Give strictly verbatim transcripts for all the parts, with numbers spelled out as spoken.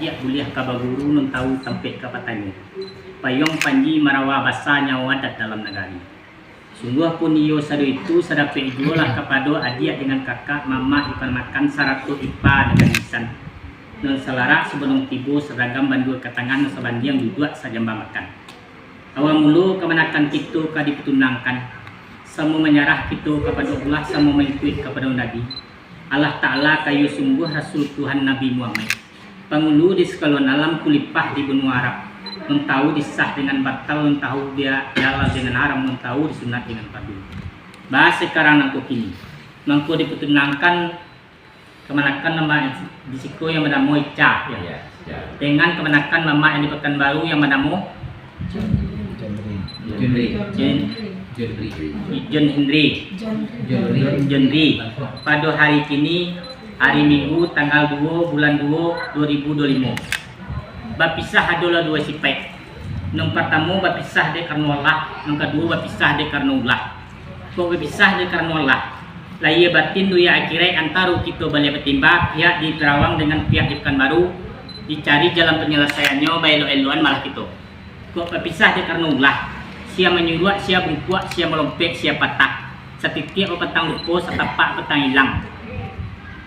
Adiak buliah ka baguru, nan tahu tampek ka batanyo. Payuang panji marawa basa, nyawo adat dalam nagari. Sungguahpun iyo sado itu, sadapek juolah kapado adiak dengan kakak, mamak di kamanakan, sarato ipa dengan bisan. Nan salarak sabalun tibo, saragam bandua ka tangah, nan sabandiang duduak sajamba makan. Awal mulo kamanakan kito ka dipatunangkan, samo manyarah kito kapado Allah, samo mangikuik kapado Nabi. Allah Ta'ala kayo sungguah Rasul Tuhan Nabi Muhammad. Pangulu di sakalian alam, kulipah di banua Arab. Nan tahu disah dengan batal, nan tahu dia halal dengan haram, nan tahu disunat dengan fardu. Bah, sakarang nangko kini. Mangko dipatunangkan kamanakan mamak di siko yang banamo Ica, ya. Ya, ya. Dengan kamanakan mamak yang di Pakanbaru yang banamo John, John Henry. John Henry. John Henry. Pado hari kini, hari Minggu, tanggal duo, bulan duo, dua ribu dua limo. Bapisah adolah duo sipaik. Nan partamo bapisah dek karano Allah, nan kaduo bapisah dek karano ulah. Kok bapisah dek karano Allah, lahia batin dunia akhirat antaro kito baliak batimba, pihak di Karawang dengan pihak di Pakanbaru, dicari jalan panyalasaiannyo baelok-elokan malah kito. Kok bapisah dek karano ulah, sia manyuruak, sia bungkuak, sia malompek, sia patah, satitiak bapatang lupo, satapak patang ilang.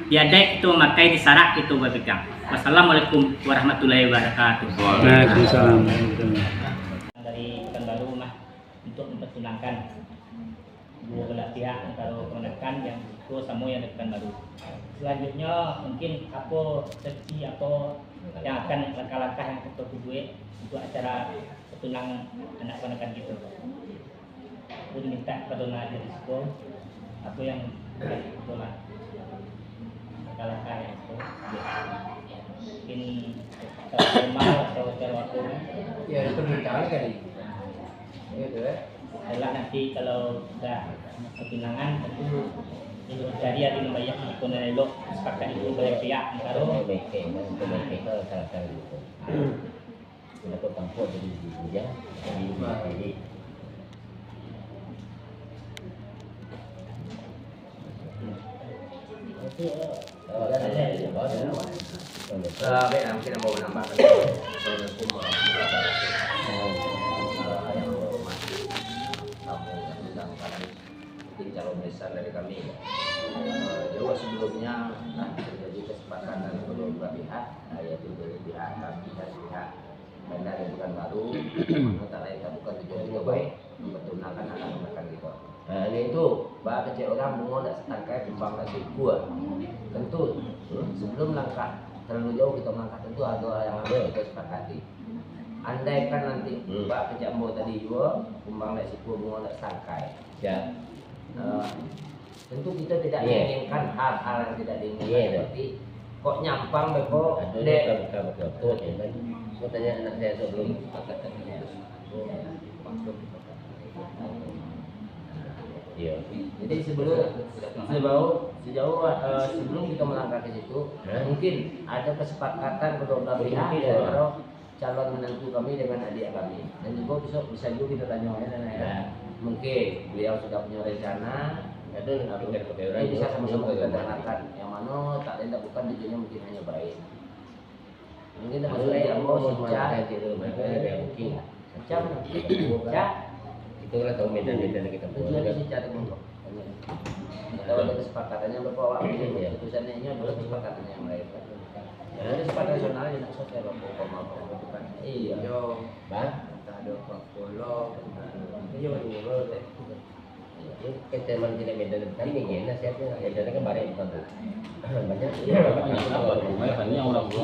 Di adaik kito mamakai, di sarak kito bapegang. Wassalamualaikum warahmatullahi wabarakatuh. Waalaikumsalam. Dari Pakanbaru mah, untuk mampatunangkan duo balah pihak antaro kamanakan yang di siko samo yang di Pakanbaru. Salanjutnyo, mungkin apo seksi, apo yang akan langkah-langkah yang kito buek untuk acara patunang anak kamanakan kito. Pun mintak kapado nan ado di siko, apo yang itulah langkah-langkah yang itu. Mungkin acara formal atau acara apo. Ya, itu rencana tadi. Gitu, ya. Elok nanti kalau sudah pertunangan, tentu cari ati nan baiak, iko nan elok, sepakat itu balah pihak antaro. Baik, baik, baik, baik, baik. Kalau salah-salah gitu. Kenapa tampak jadi bujang, jadi jadi. Ah, baiklah, mungkin ambo manambahkan. Assalamualaikum warahmatullahi wabarakatuh. Ah, yang ambo hormati, tamu yang undangan, mungkin calon besan dari kami. Ah, jauah sebelumnya lah terjadi kesepakatan kedua belah pihak, ah, yaitu dari pihak kami dan pihak bandar di Pakanbaru. Mano tak lain tak bukan tujuan kito baik, mempertunangkan anak-anak kito. Nah, ini tu, bak kecek urang, bungo ndak satangkai, kumbang ndak saikua. Tentu, sebelum langkah terlalu jauh kito melangkah, tentu ado yang harus kito sepakati. Andaikan nanti, bak kecek ambo tadi juo, kumbang ndak saikua, bungo ndak satangkai. Ya. Eh, tentu kito tidak menginginkan hal-hal yang tidak diinginkan, seperti kok nyampang beko. Ado dek. Bukan, bukan, bukan. Betul, ya, kan? Saya tanya anak saya sebelum. Iya. Jadi sebelum, sejauh, sejauh, eh, sebelum kita melangkah ke situ, mungkin ada kesepakatan kedua belah pihak, mungkin, ya, kalau calon menantu kami dengan adik kami. Dan juga bisa, bisa juga kita tanya, ya, Nana, ya. Ya. Mungkin beliau sudah punya rencana, bisa sama-sama kita dengarkan. Yang mana tak lain tak bukan tujuannya mungkin hanya baik. Mungkin termasuk dari ambo, si Ca. Mungkin. Ca, Ca. Kita lah tahu medan-medan kita. Tujuannya si Ca tu, Bang. Kalau ada kesepakatannya, Bapak, Wak, keputusannya ini adalah kesepakatan yang lain. Jadi, kesepakatan nasional, ya, nak sosial, Bapak, Bapak, Bapak, bukan. Iya. Yo. Bah? Tak ada apa-apa lah. Iya, betul, betul. Kan teman tidak beda, tapi ni je lah, siapa yang beda kan barek, bukan tu. Banyak. Iya, banyak. Banyak orang tu.